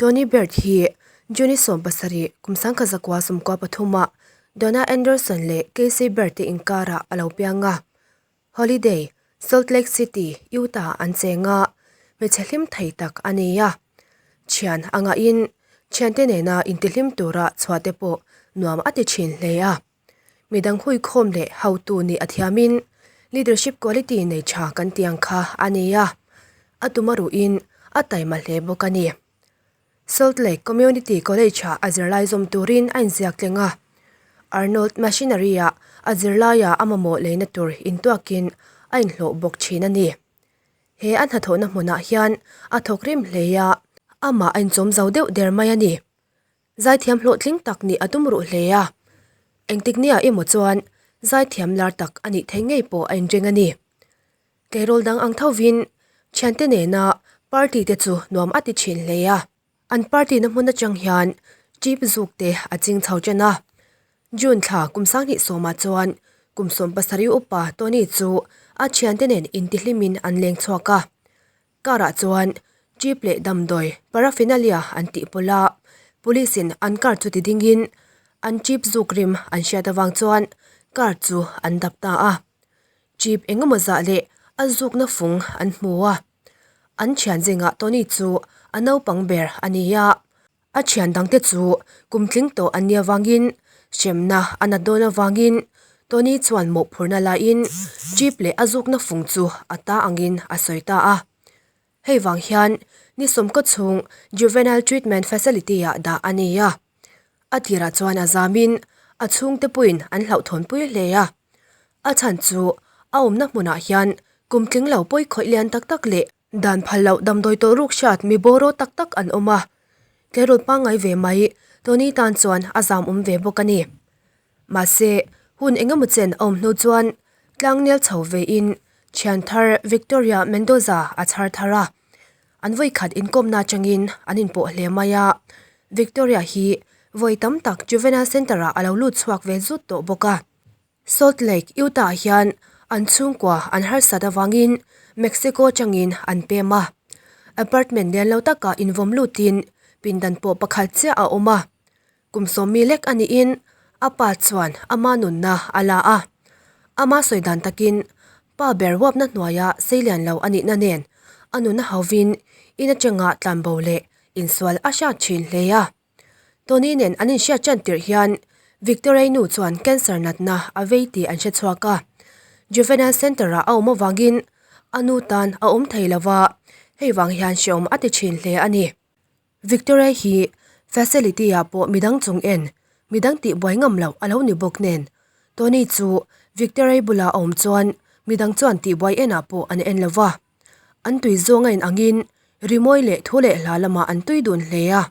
Tony Baird hi June 17, kum 1993 ah Donna Anderson leh Casey Baird te inkarah a lo piang a. Holiday, Salt Lake City, Utah an cheng a, hmeichhe hlim thei tak a ni a. Thian a ngahin thiante nena intihlim tura chhuah te pawh nuam a ti thin hle a. Midang huikhawm leh hotu nih a thiamin leadership quality nei tha kan tih ang kha a ni a, a tum a ruhin a taima hle bawk a ni. Salt Lake Community College-ah a zirlai zawm turin a inziak tleng a, Arnold Machinery-ah a zirlaiah a mamawh leina tur intuakin a inhlawh bawk thin a ni. He a hnathawhna hmunah hian a thawk rim hle a, amah a inchawm zo deuh der mai a ni. Zaithiam hlawhtling tak nih a tum ruh hle a, engtik nia emaw chuan zaithiam lar tak a nih theih ngei pawh a inring a ni. Tleirawl dang ang thovin thiante nena party te chu nuam a ti thin hle a, an party na hmun atang hian jeep zuk te a ching chho chen a. June thla kum 20 ah chuan kum 17 upa Tony chu a thiante nen intihlimin an leng chhuak a. Car ah chuan jeep leh damdawi paraphernalia an tih pawlh a, police in an car chu ti ding in an jeep zuk rim an hriat avang chuan car chu an dap ta a. Jeep eng emaw zah leh a zukna fung an hmu a, an thian zingah Tony chu a naupang ber a ni a, a thian dangte chu kum tling tawh an nih avangin hremna a nat dawn avangin Tony chuan mawhphurhna laiin jeep leh a zukna fung chu a ta angin a sawi ta a. Hei vang hian ni sawmkaw chhung Juvenile Treatment Facility ah dah a ni a. A tirah chuan a zamin a chhungte puiin an hlauhthawnpui hle a. A chhan chu a awmna hmunah hian kum tling lo pawi khawih lian tak tak leh dan phal loh damdawi tawh ruk hriat mi bawraw tak tak an awm a. Tleirawl pangngai ve mai Tony tan chuan a zam awm ve bawk a ni. Mahse, hun engemaw chen a awm hnu chuan tlangnel chho vein thian thar Victoria Mendoza a chhar thar a. An vawikhat inkawmna atangin an inpawh hle mai a, Victoria hi vawi tam tak Juvenile Centre-ah a lo lut chhuak ve zut tawh bawk a. Salt Lake, Utah-ah hian an chhungkua an harsat avangin Mexico atangin an pem a. Apartment lian lo takah invawm lutin pindan pawh pakhat chiah a awm a. Kum sawmmi lek a niin a pa chuan ama nunna a la a. Ama sawi dan takin pa ber huapna hnuaia seilian lo a nihna nen a nunna hovin in atanga tlanbo leh insual a hriat thin hle a. Tony nen an inhriat tan tirh hian Victoria-i nu chuan cancer natna a vei tih an hre chhuak a. Juvenile Centre-ah a awm avangin a nu tan a awm thei lo va, hei vang hian hreawm a ti thin hle a ni. Victoria hi facility ah pawh midang chung en, midang tih buai ngam loh a lo ni bawk nen, Tony chu Victoria bula a awm chuan midang chuan tih buai en ah pawh an en lo va. An tui zawng a in angin rimawi leh thu leh hla lamah an tui dun hle a.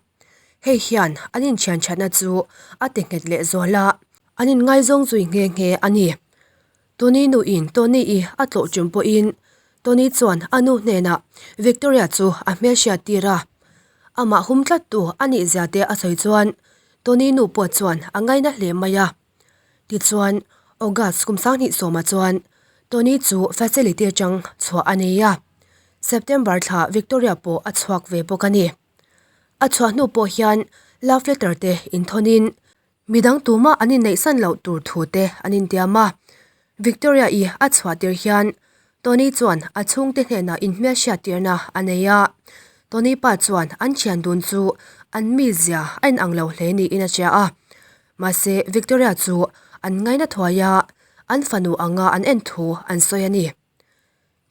Hei hian an inthian thatna chu a ti nghet leh zual a, an inngaizawng zui nghe nghe a ni. Tony nuin Tony i a tlawh ṭum pawhin Tony chuan a nu hnenah Victoria chu a hmelhriat tir a. Amah hum tlattu a nih zia te a sawi chuan Tony nu pawh chuan a ngaina hle mai a. Tichuan, August kum 2010 chuan Tony chu facility atang chhuah a nei a. September thla Victoria pawh a chhuak ve bawk a ni. A chhuah hnu pawh hian love letter te inthawnin Midang tumah an inneihsan loh tur thu te an intiam a. Victoria-i a chhuah tir hian Tony chuan a chhungte hnenah inhmelhriat tirna a nei a. Tony pa chuan an thian dun chu an mizia a inang lo hle niin a hria a. Mahse Victoria chu an ngaina thuai a, an fanu anga an en thu an sawi a ni.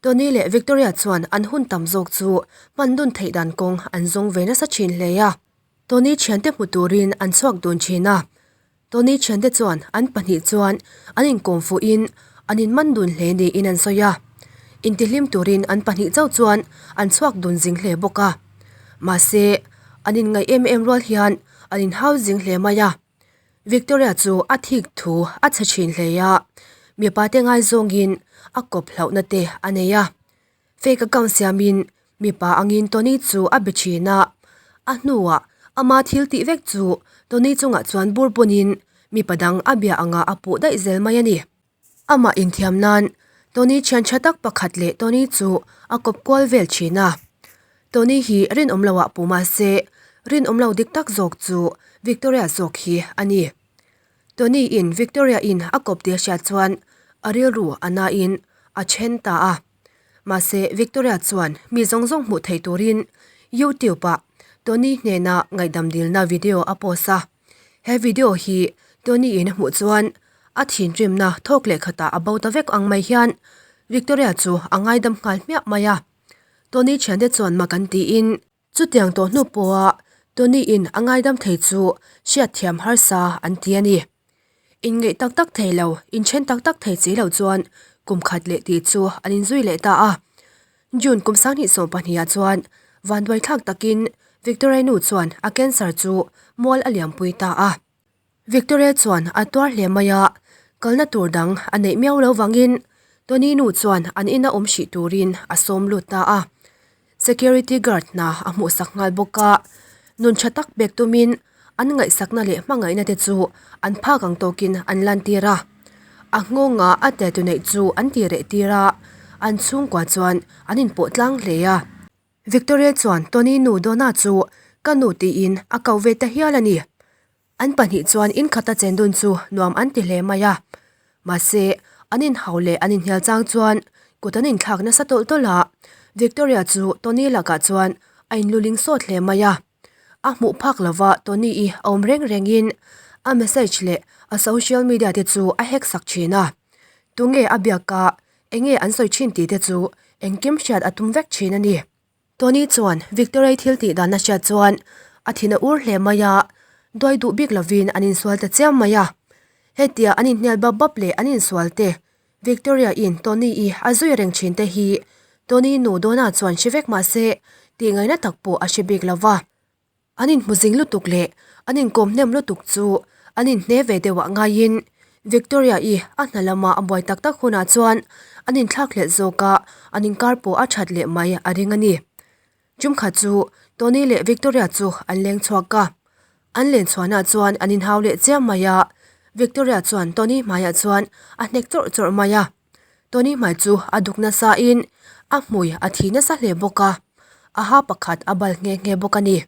Tony leh Victoria chuan an hun tam zawk chu hman dun theih dan kawng an zawng ve nasa thin hle a. Tony thiante hmu turin an chhuak dun thin a. Tony thiante chuan an pahnih chuan an inkawm fuhin an inman dun hle niin an sawi a. Intihlim turin an pahnih chauh chuan an chhuak dun zing hle bawk a. Mahse, an inngaih em em rual hian an inhau zing hle mai a. Victoria chu a thik thu a chhe thin hle a, mipa te ngaizawngin a kawp hlauhna te a nei a. Fake account siamin mipa angin Tony chu a be thin a, a hnuah ama thil tih vek chu Tony chungah chuan bur pawnin mipa dang a bia anga a puh daih zel mai a ni. Amah inthiam nan Tony thian tha tak pakhat leh Tony chu a kawp kual vel thin a. Tony hi rinawm loah pu mahse. Rinawm lo dik tak zawk chu Victoria zawk hi a ni. Tony in Victoria in a kawp tih a hriat chuan a rilru a na in a then ta a. Mahse Victoria chuan mi zawng zawng hmuh theih turin YouTube ah Tony hnena ngaihdam dilna video a post a. He video hi Tony in a hmuh chuan a thinrimna thawk leh khatah a bo ta vek ang mai hian Victoria chu a ngaidam nghal hmiah mai a. Tony thiante chuan mak an tiin Chutiang tawh hnu pawha Tony in a ngaidam thei chu hriatthiam harsa an ti a ni. Inngeih tak tak thei lo, inthen tak tak thei chi lo chuan kum khat leh tih chu an inzui leh ta a. June kum 2020 ah chuan vanduaithlak takin Victoria nu chuan a cancer chu mual a liampui ta a. Victoria chuan a tuar hle mai a, kalna tur dang a neih miau lo vangin Tony nu chuan an ina awm hrih turin a sawm lut ta a. Security guard hna a hmuhsak nghal bawk a, nun tha tak pek tumin an ngaihsakna leh hmangaihna te chu an phak ang tawkin an lantir a. A nghawngah a tattoo neih chu an ti reh tir a, an chhungkua chuan an inpawh tlang hle a. Victoria chuan Tony nu Donna chu ka nu tiin a ko ve ta hial a ni. An pahnih chuan inkhata chen dun chu nuam an ti hle mai a. Mahse, an inhau leh an inhnial chang chuan kut an inthlak nasa tawlh tawlh a. Victoria chu Tony lakah chuan a inluling sawt hle mai a. A hmuh phak lova Tony i a awm reng rengin a message leh a social media te chu a hack sak thin a. Tunge a biak a Enge an sawi thin tih te chu engkim hriat a tum vek thin a ni. Tony chuan Victoria-i thil tih dan a hriat chuan a thin a ur hle mai a, duai duh bik lovin an insual ta chiam mai a. Hetia an inhnial bap bap leh an insual te, Victoria-i'n Tony-i a zui reng thin te hi Tony nu Donna chuan hre vek mah se tih ngaihna tak pawh a hre bik lo va. An inhmu zing lutuk leh an inkawm hnem lutuk chu an inhne ve deuh ah ngaiin Victoria-i a hna lama a buai tak tak hunah chuan an inthlak hlelh zawk a, an inkar pawh a that leh mai a ring a ni. Tumkhat chu Tony leh Victoria chu an leng chhuak a, an len chhuanah chuan an inhau leh chiam mai a, Victoria chuan Tony hmaiah chuan a hnek chawrh chawrh mai a. Tony hmai chu a duk nasa in a hmui a thi nasa hle bawk a, a ha pakhat a bal nghe nghe bawk a ni.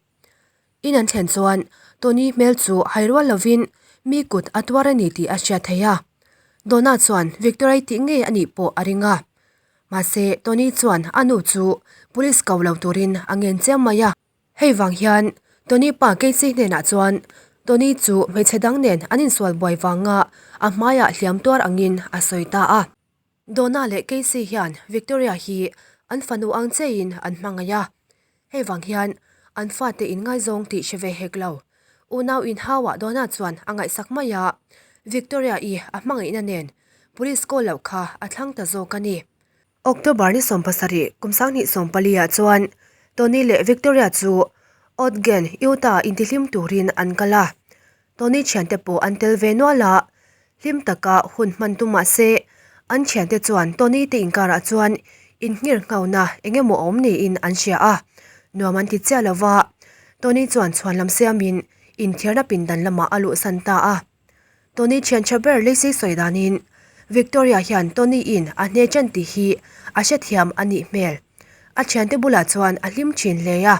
In an thlen chuan Tony hmel chu hai rual lovin mi kut a tuar a ni tih a hriat theih a. Donna chuan Victoria-i tih ngei a nih pawh a ring a. Mahse Tony chuan a nu chu police ko lo turin a ngen chiam mai a. Hei vang hian Tony pa Casey hnenah chuan Tony chu hmeichhe dang nen an insual buai vanga a hmaiah hliam tuar angin a sawi ta a. Donna leh Casey hian Victoria hi an fanu ang cheiin an hmangaih a, hei vang hian an fate inngaizawng tih hre ve hek lo. Unau inhauah Donna chuan a ngaihsak mai a, Victoria-i a hmangaihna nen police call loh kha a thlang ta zawk a ni. October ni 17 kum 2014 ah chuan Tony leh Victoria chu Ogden, Utah intihlim turin an kal a. Tony thiante pawh an tel ve nual a, hlim taka hun hman tum mah se an thiante chuan Tony te inkarah chuan inhngir nghauna eng emaw a awm niin an hria a, nuam an ti chiah lo va. Tony chuan chhuanlam siamin inthiarna pindan lamah a luhsan ta a. Tony thian tha ber Lacey sawi danin Victoria hian Tony in a hne chen tih hi a hrethiam a nih hmel. A thiante bulah chuan a hlim thin hle a.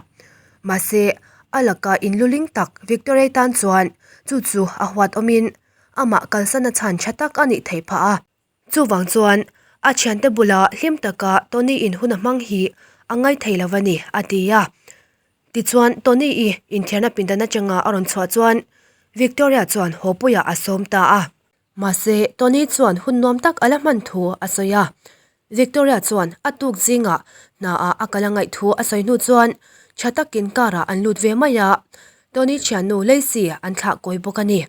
Mahse, a laka inluling tak Victoria tan chuan chu chu a huat awmin amah kalsan a chhan tha tak a nih theih phah a. Chuvang chuan a thiante bula hlim taka Tony in hun a hmang hi a ngaithei lo a ni, a ti a. Tichuan Tony i inthiarna pindan atanga a rawn chhuah chuan Victoria chuan haw puiah a sawm ta a. Mahse Tony chuan hun nuam tak a la hman thu a sawi a. Victoria chuan a tuk zingah hnaah a kal a ngaih thu a sawi hnu chuan tha takin car ah an lut ve mai a, Tony thiannu Lacey an thlah kawi bawk a ni.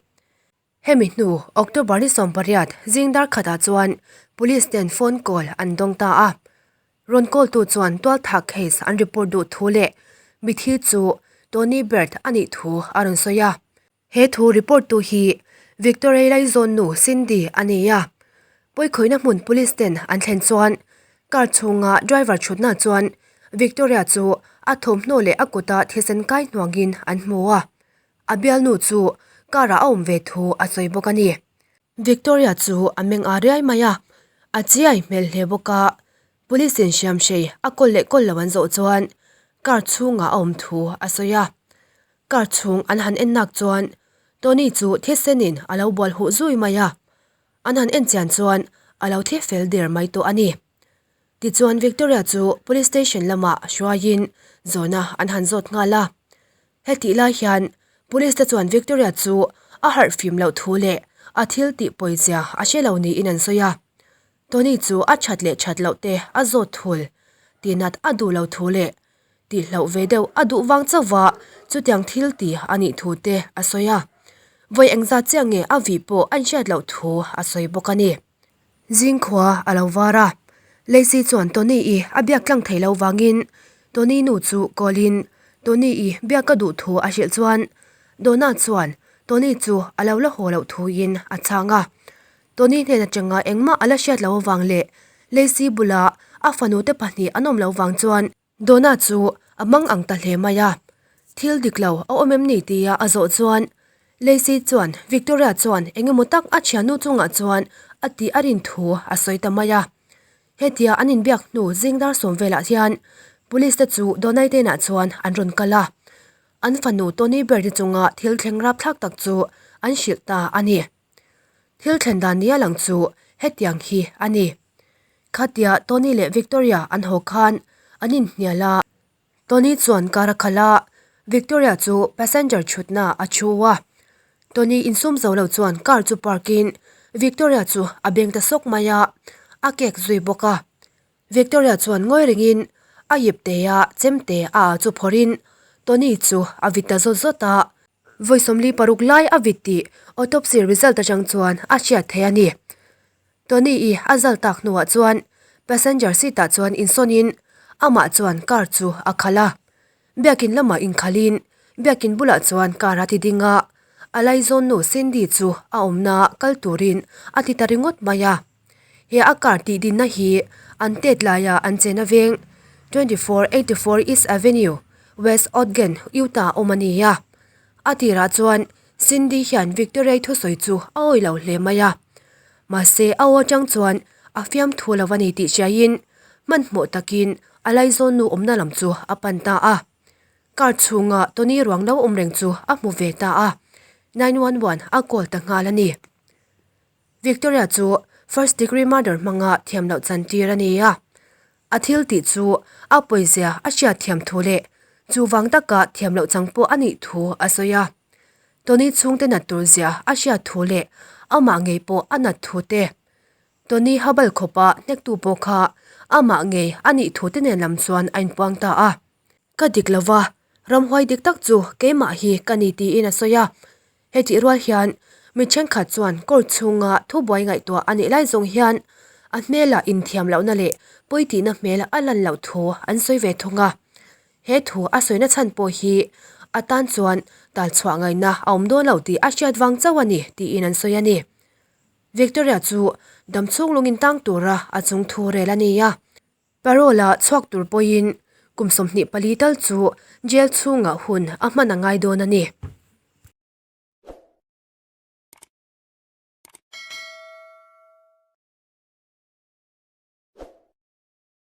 Hemi hnu October ni 18 zing dar khatah chuan Police ten phone call an dawng ta a. Rawn call tu chuan tualthah case an report duh thu leh mithi chu Tony Bird a nih thu a rawn sawi a. He thu report tu hi Victoria Laizawn nu Cindy a ni a. Pawikhawihna hmun Police ten an thlen chuan car chhunga driver thutna chuan Victoria chu a thawmhnaw leh a kuta thisen kai hnuangin an hmu a. A bialnu chu car ah a awm ve thu a sawi bawk a ni. Victoria chu a meng a riai mai a, a chiai hmel hle bawk a. Police in hriamhrei a kawl leh kawl lo an zawh chuan car chhungah a awm thu a sawi a. Car chhung an han en nak chuan Tony chu thisenin a lo bual huh zui mai a, an han en chian chuan a lo thi fel der mai tawh a ni. Tichuan Victoria chu Police Station lamah hruaiin zawhna an han zawt nghal a. Hetih lai hian Police te chuan Victoria chu a harh fim loh thu leh a thil tih pawizia a hre lo niin an sawi a. Tony chu a that leh that loh te a zawt thul, tihnat a duh lo thu leh tihloh ve deuh a duh vang chauhva chutiang thil ti a nih thu te a sawi a. Vawi engzat chiah nge a vih pawh an hriat loh thu a sawi bawk a ni. Zingkhua a lo var a, Lacey chuan Tony-i a biak tlang thei lo vangin Tony nu chu call-in Tony-i biak ka duh thu a hrilh chuan Donna chuan Tony chu a lo la haw loh thuin a chhang a. Tony hnen atanga engmah a la hriat loh avang leh Lacey bula a fanu te pahnih an awm loh vang chuan Donna chu a mang ang ta hle mai a, thil dik lo a awm em ni tia a zawh chuan Lacey chuan Victoria chuan eng emaw tak a thiannu chungah chuan a tih a rin thu a sawi ta mai a. Hetia an inbiak hnu zing dar sawm velah hian Police te chu Donna-i tenah chuan an rawn kal a, an fanu Tony Baird-i chunga thil thleng rapthlak tak chu an hrilh ta a ni. Thil thlen dan nia lang chu hetiang hi a ni. Khatia Tony leh Victoria an haw khan an inhnial a. Tony chuan car a khalh a, Victoria chu passenger chhutna a thu a. Tony insum zo lo chuan car chu park in Victoria chu a beng ta sawk mai a, a kek zui bawk a. Victoria chuan ngawi rengin a ip te a chemte a ah chu phawrhin Tony chu a vit ta zawt zawt a. Vawi 46 lai a vit tih autopsy result atang chuan a hriat theih a ni. Tony-i a zal tak hnuah chuan passenger seat ah chuan insawnin amah chuan car chu a khalh a. Biakin lamah inkhalhin biakin bulah chuan car a ti ding a, a laizawnnu Cindy chu a awmna kal turin a ti ta ringawt mai a. He a car tih dinna hi an tet laia an chena veng 2484 East Avenue, West Ogden, Utah awm a ni a. A tirah chuan Cindy hian Victoria-i thusawi chu a awih lo hle mai a. Mahse a aw atang chuan a fiamthu lo a ni tih hriaiin hmanhmawh takin a laizawnnu awmna lam chu a pan ta a. Car chhunga Tony ruang lo awm reng chu a hmu ve ta a, 911 a call ta nghal a ni. Victoria chu first degree murder hmanga thiam loh chantir a ni a, a thil tih chu a pawizia a hriat thiam thu leh chuvang taka thiam loh chang pawh a nih thu a sawi a. Tony chhungte nat tur zia a hriat thu leh amah ngei pawh a nat thu te, Tony habal khawpa hnektu pawh kha amah ngei a nih thu te nen lam chuan a inpuang ta a. Ka dik lo va, ramhuai dik tak chu keimah hi ka ni tiin a sawi a. Hetih rual hian mi thenkhat chuan court chhunga thubuai ngaihtuah a nih lai zawng hian a hmelah inthiam lohna leh pawitihna hmel a lan loh thu an sawi ve thung a. He thu a sawina chhan pawh hi a tan chuan talchhuah ngaihna a awm dawn lo tih a hriat vang chauh a ni tiin an sawi a ni. Victoria chu damchhung lungin tang tura a chung thu rel a ni a. Parole-a chhuak tur pawhin kum 24 tal chu jail chhungah hun a hman a ngai dawn a ni.